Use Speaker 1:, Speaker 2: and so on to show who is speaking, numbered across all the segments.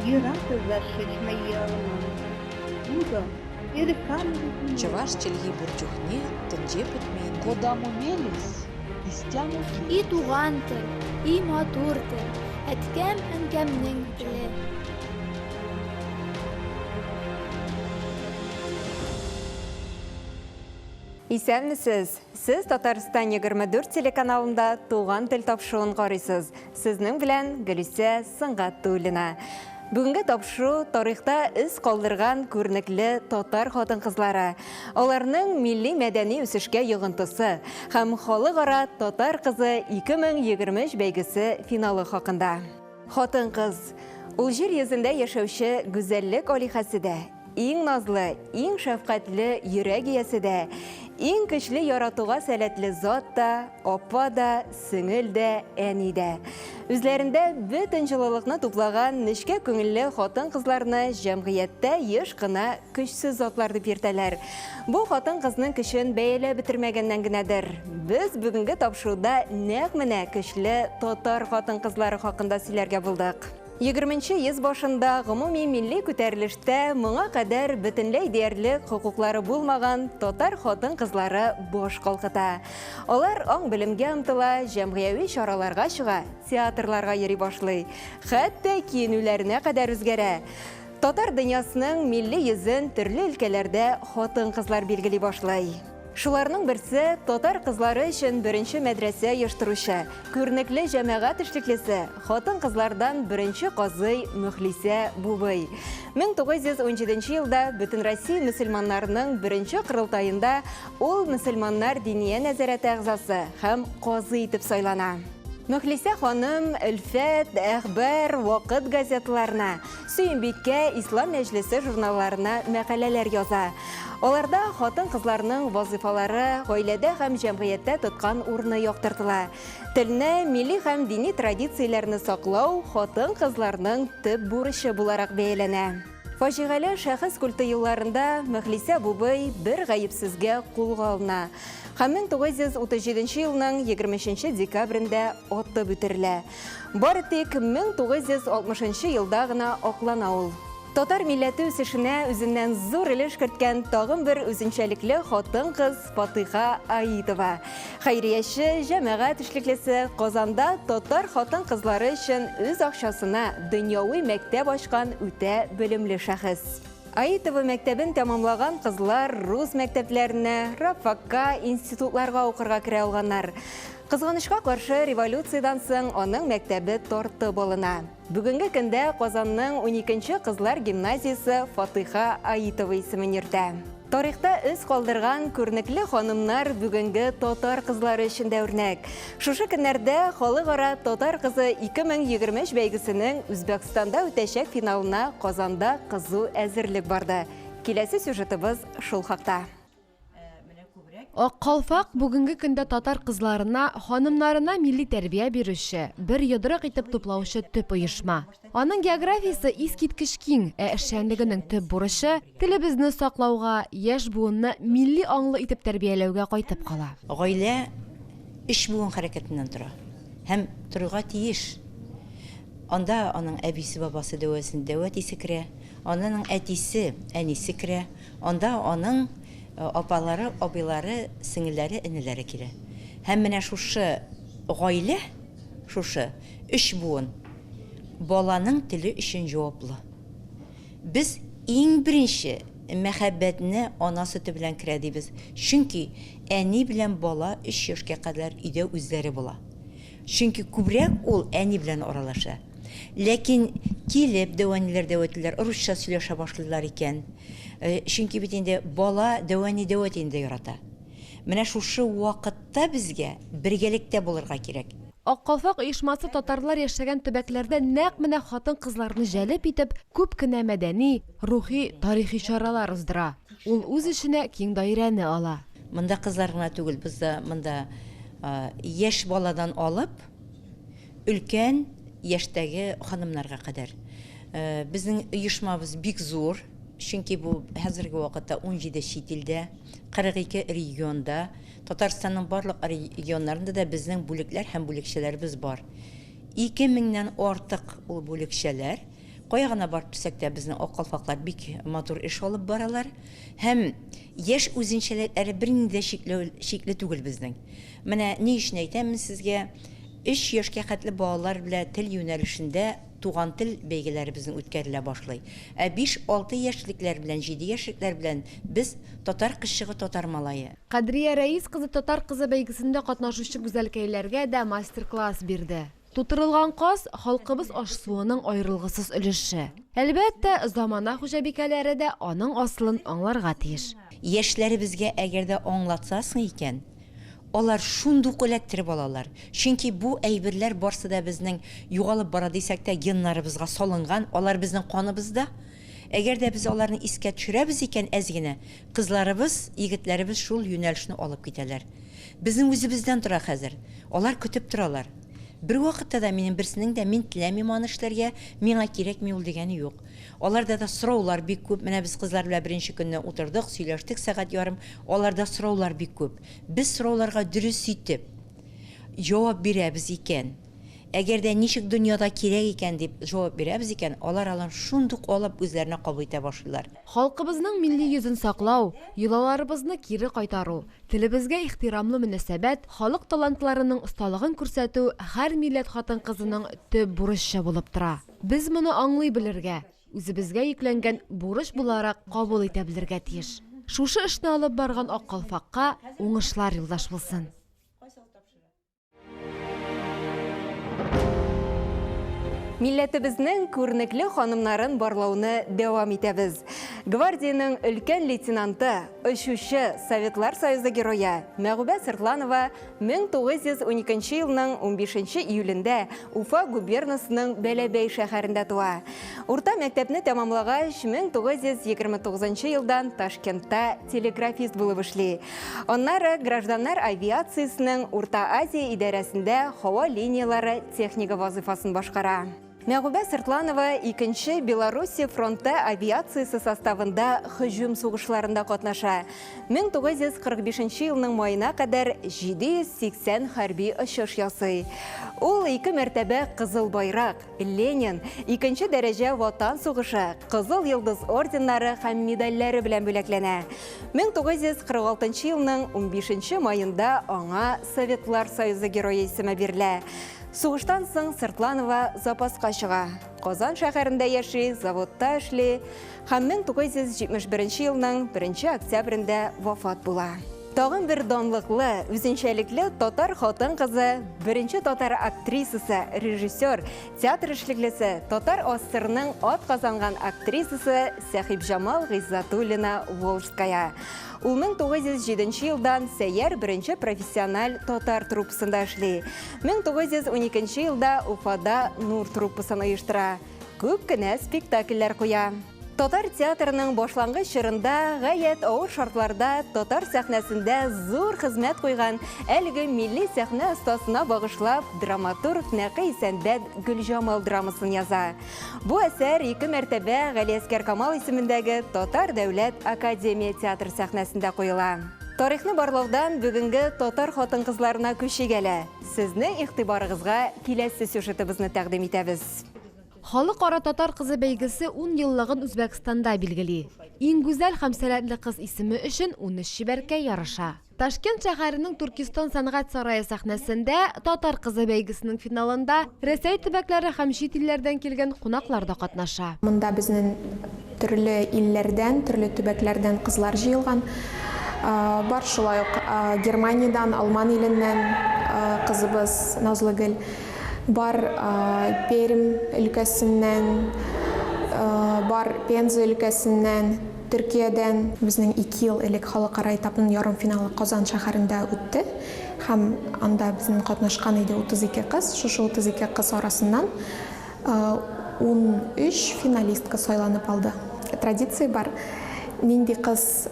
Speaker 1: Юратӑ зашедшая
Speaker 2: Чӑваш чӗлхи пур чухне тӗнче пӗтмен.
Speaker 3: Кодамо мелесь, истямо
Speaker 4: И туган тел, и матур тел, әткәм-әнкәмнең теле.
Speaker 5: Исәнмесез! Сез Татарстан 24 телеканалында Туган тел тапшыруын карыйсыз. Сезнең белән Гөлүсә Сөнгатуллина. Бүгенге тапшыру тарихта эз калдырган күренекле татар хатын-кызлары, аларның милли мәдәни үсешкә йогынтысы һәм Халыкара Татар кызы 2023 бәйгесе финалы хакында. Хатын-кыз, ул җир йөзендә яшәүче гүзәллек алиһәсе дә, Иң назлы, иң шәфкатьле йөрәк иясе дә, иң көчле яратуга сәләтле зат та, апа да, сеңел дә, әни дә. Үзләрендә бөтен җылылыкны туплаган нечкә күңелле хатын-кызларны җәмгыятьтә еш кына көчсез затлар дип йөртәләр. Бу хатын-кызның көчен бәяләп бетермәгәннән генәдер. Без бүгенге тапшыруда нәкъ менә көчле татар хатын-кызлары хакында сөйләргә булдык. Егерменче йөз башында гомуми милли күтәрелештә моңа кадәр бөтенләй диярлек хокуклары булмаган татар хатын-кызлары баш калкыта. Алар аң-белемгә омтыла, җәмгыяви чараларга чыга, театрларга йөри башлый. Хәтта киенүләренә кадәр үзгәрә. Татар дөньясының милли йөзен төрле өлкәләрдә хатын-кызлар билгели башлый. Шуларның берсе, татар кызлары өчен беренче мәдрәсә оештыручы, күренекле җәмәгать эшлеклесе, хатын-кызлардан беренче казый Мөхлисә Бубый. 1917 елда Бөтенроссия мөселманнарының беренче корылтаенда ул Мөселманнар диния нәзарәте әгъзасы һәм казый итеп сайлана. Мөхлисә ханым Өлфәт, Әхбар, Вакыт газеталарына, Сөембикә, Ислам мәҗлесе журналларына мәкаләләр яза. Аларда хатын-кызларның вазыйфалары, гаиләдә һәм җәмгыятьтә тоткан урыны яктыртыла. Телне, милли һәм дини традицияләрне саклау хатын-кызларның төп бурычы буларак бәяләнә. Фаҗигале шәхес культы елларында Мөхлисә Бубый бер гаепсезгә кулга алына һәм 1937 елның 23 декабрендә атып үтерелә. Бары тик 1960 елда гына аклана ул. Татар милләте үсешенә үзеннән зур өлеш керткән тагын бер үзенчәлекле хатын-кыз Фатыйха Аитова. Хәйрияче, җәмәгать эшлеклесе, Казанда татар хатын-кызлары өчен үз акчасына дөньяви мәктәп ачкан үтә белемле шәхес. Аитова мәктәбен тәмамлаган кызлар рус мәктәпләренә, рабфакка, институтларга укырга керә алганнар. Кызганычка каршы, революциядән соң аның мәктәбе тартып алына. Бүгенге көндә Казанның уникенче кызлар гимназиясе Фатыйха Аитова исемен йөртә. Тарихта эз калдырган күренекле ханымнар бүгенге татар кызлары өчен дә үрнәк. Шушы көннәрдә Халыкара Татар кызы 2023 бәйгесенең Үзбәкстанда үтәчәк финалына Казанда кызу әзерлек барды. Киләсе сюжетыбыз шул хакта.
Speaker 6: Ак калфак бүгенге көндә татар кызларына, ханымнарына милли тәрбия бирүче, бер йодрык итеп туплаучы төп оешма. Аның географиясе искиткеч киң, ә эшчәнлегенең төп бурычы, телебезне саклауга, яшь буынны милли аңлы итеп тәрбияләүгә кайтып кала.
Speaker 7: Гаилә өч буын хәрәкәтеннән тора һәм торырга тиеш. Анда аның әбисе, бабасы, дәүәсен, дәү әтисе керә, анда аның әтисе, әнисе керә, Анда аның апалары, абыйлары, сеңелләре, энеләре килә. Һәм менә шушы гаилә, шушы өч буын баланың теле өчен җаваплы. Без иң беренче мәхәббәтне ана сөте белән керә дибез. Чөнки әни белән бала өч яшькә кадәр өйдә үзләре була. Чөнки күбрәк ул әни белән аралаша. Ләкин килеп дәү әниләр, дәү әтиләр русча сөйләшә башлыйлар икән. Чөнки бит инде бала дәү әни, дәү әтине дә ярата. Менә шушы вакытта безгә бергәлектә булырга кирәк.
Speaker 6: Ак калфак оешмасы татарлар яшәгән төбәкләрдә нәкъ менә хатын-кызларны җәлеп итеп, күп кенә мәдәни, рухи, тарихи чаралар уздыра. Ул үз эченә киң даирәне ала.
Speaker 7: Монда кызлар гына түгел, бездә монда яшь баладан алып, өлкән яшьтәге ханымнарга кадәр. Безнең оешмабыз бик зур, чөнки бу хәзерге вакытта 17 чит илдә, 42 регионда, Татарстанның барлык регионнарында да безнең бүлекләр һәм бүлекчәләребез бар. 2 меңнән артык ул бүлекчәләр. Кая гына барып төшсәк тә, безнең Ак калфаклар бик матур эш алып баралар. Һәм яшь үзенчәлекләре бернинди дә чикләү, чикле түгел безнең. Менә ни өчен әйтәм мин сезгә, өч яшькә хәтле балалар белән тел юнәлешендә туган тел бәйгеләре безнең үткәрелә башлый. Ә биш-алты яшьлекләр белән, җиде яшьлекләр белән без Татар кызчыгы, татар малае.
Speaker 6: Кадрия Рәис кызы Татар кызы бәйгесендә катнашучы гүзәлкәйләргә дә мастер-класс бирде. Тутырылган каз, халкыбыз аш-суының аерылгысыз өлеше. Әлбәттә, замана хуҗабикәләре дә аның асылын аңларга тиеш.
Speaker 7: Яшьләребезгә әгәр дә аңлатсасың икән, алар шундук эләктереп алалар. Чөнки бу әйберләр барсы да безнең югалып бара дисәк тә, геннарыбызга салынган, алар безнең каныбызда. Әгәр дә без аларны искә төшерәбез икән әз генә, кызларыбыз, егетләребез шул юнәлешне алып китәләр. Безнең үзебездән тора хәзер. Алар көтеп торалар. Бервакытта да минем берсенең дә мин теләмим аны эшләргә, миңа кирәкми ул дигәне юк. Аларда да сораулар бик күп. Менә без кызлар белән беренче көнне утырдык, сөйләштек сәгать ярым. Аларда сораулар бик күп. Без сорауларга дөрес итеп җавап бирәбез икән, әгәр дә ничек дөньяда кирәк икән дип җавап бирәбез икән, алар алар шундук алып үзләренә кабул итә башлыйлар.
Speaker 6: Халкыбызның милли йөзен саклау, йолаларыбызны кире кайтару, телебезгә ихтирамлы мөнәсәбәт, халык талантларының осталыгын күрсәтү һәр милләт хатын-кызының төп бурычы булып тора. Без моны аңлый белергә, үзебезгә йөкләнгән бурыч буларак кабул итә белергә тиеш. Шушы эшне алып барган Ак калфакка уңышлар юлдаш булсын!
Speaker 5: Милләтебезнең күренекле ханымнарын барлауны дәвам итәбез. Гвардиянең өлкән лейтенанты, очучы, Советлар Союзы герое Мәгүбә Сыртланова 1912 елның 15 июлендә Уфа губернасының Бәләбәй шәһәрендә туа. Урта мәктәпне тәмамлагач, 1929 елдан Ташкентта телеграфист булып эшли. Аннары гражданнар авиациясенең Урта Азия идарәсендә һава линияләре технигы вазыйфасын башкара. Мәгүбә Сыртланова икенче Белоруссия фронты авиациясе составында һөҗүм сугышларында катнаша. 1945 елның маена кадәр 780 хәрби очыш ясый. Ул ике мәртәбә Кызыл байрак, Ленин, икенче дәрәҗә Ватан сугышы, Кызыл Йолдыз орденнары һәм медальләре белән бүләкләнә. 1946 елның 15 маенда аңа Советлар Союзы Герое исеме бирелә. Сугыштан соң Сыртланова запаска чыга. Казан шәһәрендә яши, заводта эшли һәм 1971 елның 1 октябрендә вафат була. Тагын бер данлыклы, үзенчәлекле татар хатын-кызы, беренче татар актрисасы, режиссер, театр эшлеклесе, татар АССРның атказанган актрисасы Сәхибҗамал Гыйззатуллина Волжская. Ул 1907 елдан Сәйяр беренче профессиональ татар труппасында эшли. 1912 елда Уфада Нур труппасын оештыра. Күп кенә спектакльләр куя. Татар театрының башлангыч чорында гаять авыр шартларда татар сәхнәсендә зур хезмәт куйган әлеге милли сәхнә остасына багышлап драматург Нәкый Исәнбәт Гөлҗамал драмасын яза. Бу әсәр ике мәртәбә Галиәсгар Камал исемендәге Татар дәүләт академия театры сәхнәсендә куела. Тарихны барлаудан бүгенге татар хатын-кызларына күчик әле. Сезнең игътибарыгызга киләсе сюжетыбызны тәкъдим итәбез.
Speaker 6: Халыкара Татар кызы бәйгесе ун еллыгын Үзбәкстанда билгели. Иң гүзәл һәм сәләтле кыз исеме өчен 13 чибәркәй ярыша. Ташкент шәһәренең Туркестан сәнгать сарае сәхнәсендә Татар кызы бәйгесенең финалында Рәсәй төбәкләре һәм чит илләрдән килгән кунаклар да катнаша.
Speaker 1: Монда безнең төрле илләрдән, төрле төбәкләрдән кызлар җыелган. Бар шулай ук Германиядән, Алман иленнән кызыбыз Назлыгөл. Бар Пермь өлкәсеннән, бар Пенза өлкәсеннән, Төркиядән. Безнең ике ел элек халыкара этапның ярымфиналы Казан шәһәрендә үтте һәм анда безнең катнашкан иде 32 кыз. Шушы 32 кыз арасыннан 13 финалистка сайланып алды. Традиция бар, нинди кыз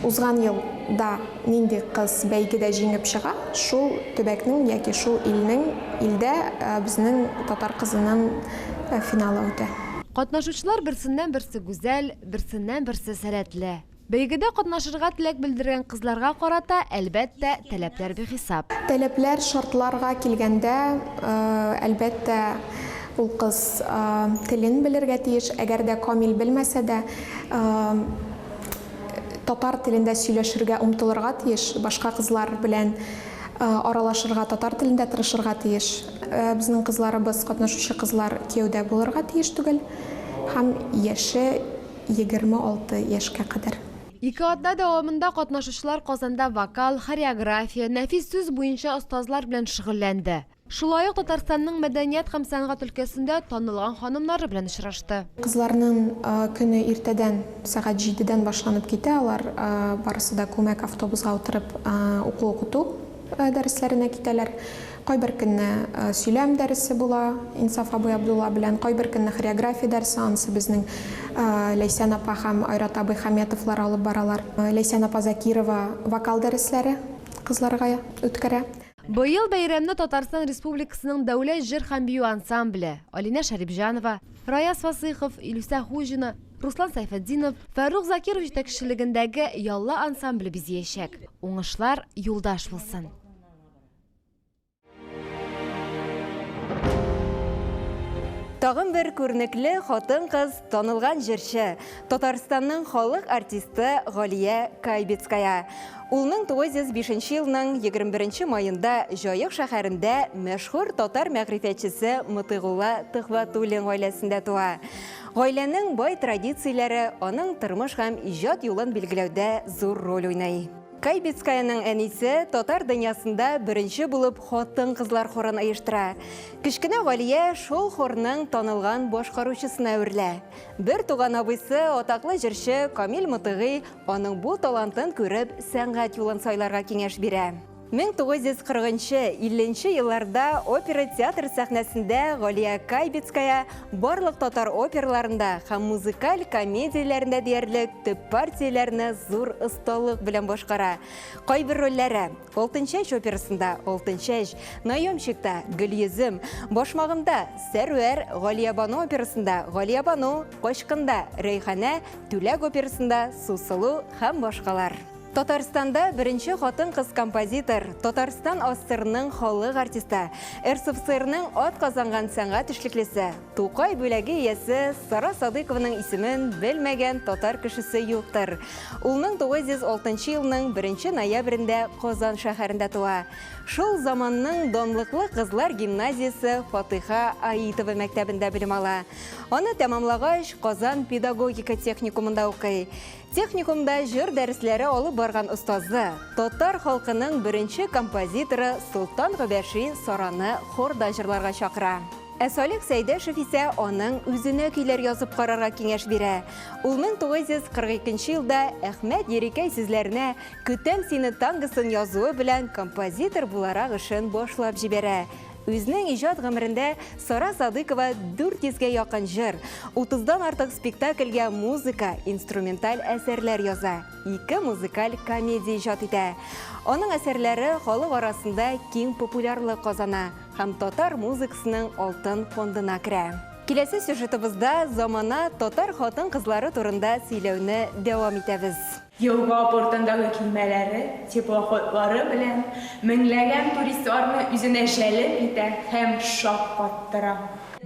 Speaker 1: узган елда нинди кыз бәйгедә җиңеп чыга, шул төбәкнең яки шул илнең илдә безнең татар кызының финалы үтә.
Speaker 6: Катнашучылар берсеннән-берсе гүзәл, берсеннән-берсе сәләтле. Бәйгедә катнашырга теләк белдергән кызларга карата, әлбәттә, таләпләр бихисап.
Speaker 1: Таләпләр, шартларга килгәндә, әлбәттә, Ул кыз телен белергә тиеш, әгәр дә камил белмәсә дә, татар телендә сөйләшергә омтылырга тиеш, башка кызлар белән аралашырга татар телендә тырышырга тиеш. Безнең кызларыбыз, катнашучы кызлар кияүдә булырга тиеш түгел һәм яше 26 яшькә кадәр.
Speaker 6: Ике атна дәвамында катнашучылар Казанда вокал, хореография, нәфис сүз буенча остазлар белән шөгыльләнде. Шулай ук Татарстанның мәдәният һәм сәнгать өлкәсендә танылган ханымнары белән очрашты.
Speaker 1: Кызларның көне иртәдән сәгать җидедән башланып китә. Алар барысы да күмәк автобусга утырып уку-укыту дәресләренә китәләр. Кайбер көнне сөйләм дәресе була Инсаф абый Абдулла белән, кайбер көнне хореография дәресе, анысы безнең Ләйсән апа һәм Айрат абый Хаметовлар алып баралар. Ләйсән апа Закирова вокал дәресләре кызларга үткәрә.
Speaker 6: Быел бәйрәмне Татарстан Республикасының Дәүләт җыр һәм бию ансамбле, Алинә Шәрипҗанова, Раяз Фасыйхов, Илүсә Хуҗина, Руслан Сәйфетдинов, Фәррух Закиров җитәкчелегендәге Ялла ансамбле бизиячәк. Уңышлар юлдаш булсын!
Speaker 5: Тагын бер күренекле хатын-кыз, танылган җырчы, Татарстанның халык артисты Галия Кайбицкая. Ул 1905 елның 21 маенда Җаек шәһәрендә мәшһүр татар мәгърифәтчесе Мотыйгулла Төхвәтуллин гаиләсендә туа. Гаиләнең бай традицияләре аның тормыш һәм иҗат юлын билгеләүдә зур роль уйный. Кайбицкаяның әнисе татар дөньясында беренче булып хатын-кызлар хорын оештыра. Кечкенә Галия шул хорның танылган башкаручысына әверелә. Бер туган абыйсы, атаклы җырчы Камил Мотыйгый аның бу талантын күреп, сәнгать юлын сайларга киңәш бирә. 1940 нчы, 50 нче елларда опера театр сәхнәсендә Галия Кайбицкая барлык татар операларында һәм музыкаль комедияләрендә диярлек төп партияләрне зур осталык белән башкара. Кайбер рольләре Алтынчәч операсында Алтынчәч, Наемщикта Гөлйөзем, Башмагымда Сәрвәр, Галиябану операсында Галиябану, Качкында Рәйханә, Түләк операсында Сусылу һәм башкалар. Татарстанда беренче хатын-кыз композитор, Татарстан АССРның халык артисты, РСФСРның атказанган сәнгать эшлеклесе, Тукай бүләге иясе Сара Садыйкованың исемен белмәгән татар кешесе юктыр. Ул 1906 елның 1 ноябрендә Казан шәһәрендә туа. Шул заманның данлыклы кызлар гимназиясе Фатыйха Аитова мәктәбендә белем ала. Аны тәмамлагач, Казан педагогика техникумында укый. Техникумда җыр дәресләре алып барган остазы, татар халкының беренче композиторы Солтан Гобәши Сараны хорда җырларга чакыра. Ә Салих Сәйдәшев исә аның үзенә көйләр язып карарга киңәш бирә. Ул 1942 елда Әхмәт Ерикәй сүзләренә Көтәм сине тангосын язуы белән композитор буларак эшен башлап җибәрә. Үзенең иҗат гомерендә Сара Садыйкова 400 гә якын җыр, 30дан артык спектакльгә музыка, инструменталь әсәрләр яза, ике музыкаль комедия иҗат итә. Аның әсәрләре халык арасында киң популярлык казана һәм татар музыкасының алтын фондына керә. Киләсе сюжетыбызда замана татар хатын-кызлары турында сөйләүне дәвам итәбез.
Speaker 8: Елга портындагы көймәләре, теплоходлары белән меңләгән туристларны үзенә җәлеп итә һәм шаккаттыра.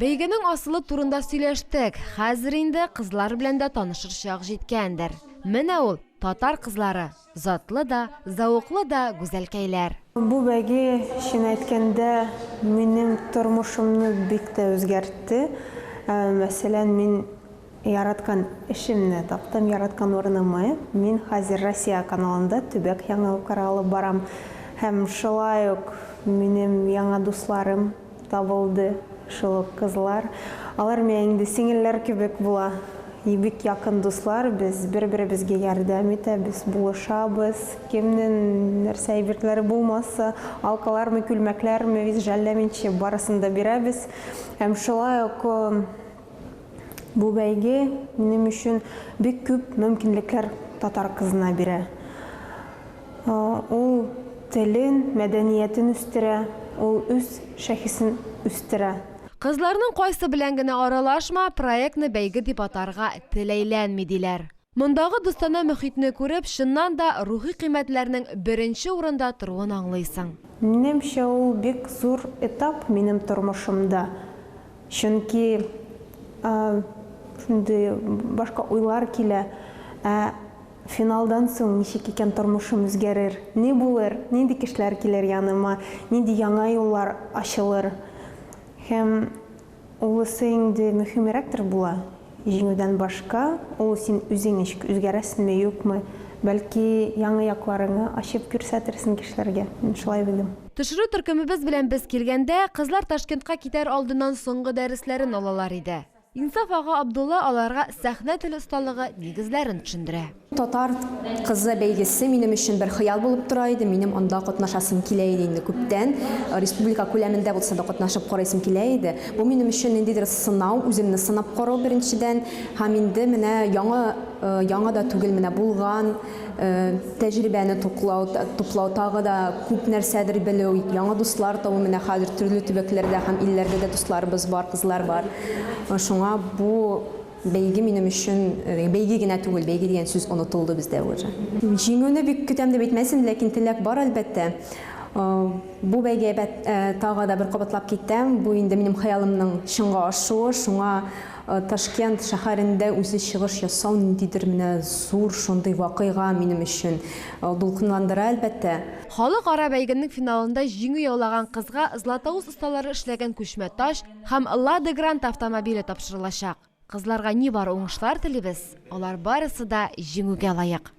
Speaker 6: Бәйгенең асылы турында сөйләштек, хәзер инде кызлар белән дә танышыр чак җиткәндер. Менә ул, татар кызлары, затлы да, зәвыклы да гүзәлкәйләр.
Speaker 9: Бу бәйге, чын әйткәндә, минем тормышымны бик тә үзгәртте. Мәсәлән, мин Яраткан эшемне таптым, яраткан урынымы. Мин хәзер Россия каналында төбәк яңалыклары алып барам. Һәм шулай ук минем яңа дусларым табылды, шул ук кызлар. Алар миңа инде сеңелләр кебек була. Бик якын дуслар, без бер-беребезгә ярдәм итәбез, булышабыз. Кемнең нәрсә әйберләре булмаса, алкалармы, күлмәкләрме, без жәлләмичә барысын да бирәбез. Һәм шулай ук Бу бәйге минем өчен бик күп мөмкинлекләр татар кызына бирә. Ул телен, мәдәниятен үстерә, ул үз шәхесен үстерә.
Speaker 6: Кызларның кайсы белән генә аралашма, проектны бәйге дип атарга тел әйләнми, диләр. Мондагы дустанә мохитне күреп, чыннан да, рухи кыйммәтләрнең беренче урында торуын аңлыйсың.
Speaker 9: Минемчә, ул бик зур этап минем тормышымда. Чөнки шундый башка уйлар килә. Ә финалдан соң ничек икән тормышым үзгәрер? Ни булыр? Нинди кешеләр килер яныма? Нинди яңа юллар ачылыр? Һәм улысы инде мөһимрәктер була. Җиңүдән башка, ул син үзең ничек үзгәрәсеңме, юкмы? Бәлки яңа якларыңны ачып күрсәтерсең кешеләргә. Мин шулай уйлыйм.
Speaker 6: Төшерү төркемебез белән без килгәндә, кызлар Ташкентка китәр алдыннан соңгы дәресләрен алалар иде. Инсаф ага Абдулла аларга сәхнә теле осталыгы нигезләрен төшендерә.
Speaker 10: Татар кызы бәйгесе минем өчен бер хыял булып тора иде. Минем анда катнашасым килә иде инде күптән. Республика күләмендә булса да катнашып карыйсым килә иде. Бу минем өчен ниндидер сынау, үземне сынап карау беренчедән. Һәм инде менә яңа, яңа да түгел, менә булган тәҗрибәне туплау, туплау, тагы да күп нәрсәдер белү, яңа дуслар табу. Менә хәзер төрле төбәкләрдә һәм илләрдә дә дусларыбыз бар, кызлар бар. Шуңа бу бәйге минем өчен, бәйге генә түгел, бәйге дигән сүз онытылды бездә уже. Җиңүне бик көтәм дип әйтмәсен, ләкин теләк бар, әлбәттә. Бу бәйге әйбәт, тагы да бер кабатлап китәм, бу инде минем хыялымның чынга ашуы, шуңа Ташкент шәһәрендә үзе чыгыш ясау ниндидер менә зур шундый вакыйга минем өчен. Дулкынландыра, әлбәттә.
Speaker 6: Халыкара бәйгенең финалында җиңү яулаган кызга Златоуст осталары эшләгән күчмә таҗ һәм Лада Гранта автомобиле тапшырылачак. Кызларга нибары уңышлар телибез, алар барысы да җиңүгә лаек.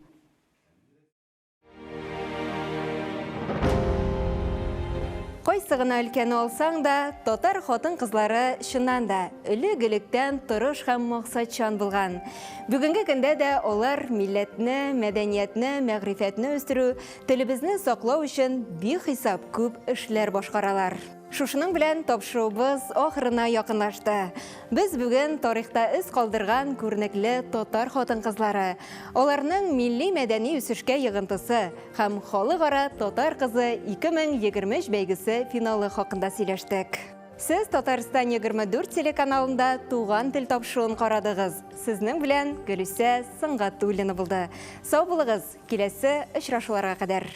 Speaker 5: Кайсы гына өлкәне алсаң да, татар хатын-кызлары чыннан да элек-электән тырыш һәм максатчан булган. Бүгенге көндә дә алар милләтне, мәдәниятне, мәгърифәтне үстерү, телебезне саклау өчен бихисап күп эшләр башкаралар. Шушының белән тапшыруыбыз ахырына якынлашты. Без бүген тарихта эз калдырган күренекле татар хатын-кызлары, аларның милли-мәдәни үсешкә йогынтысы һәм Халыкара Татар кызы 2023 бәйгесе финалы хакында сөйләштек. Сез Татарстан 24 телеканалында Туган тел тапшыруын карадыгыз. Сезнең белән Гөлүсә Сөнгатуллина булды. Сау булыгыз, киләсе очрашуларга кадәр.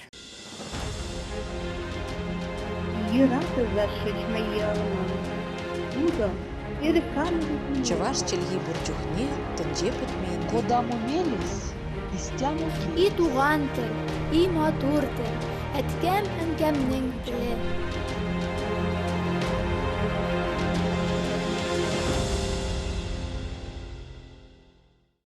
Speaker 2: Чӑваш чӗлхи пур чухне тӗнче пӗтмен.
Speaker 3: Кодамо мелесь, истямо
Speaker 4: И туган тел, и матур тел, әткәм-әнкәмнең теле.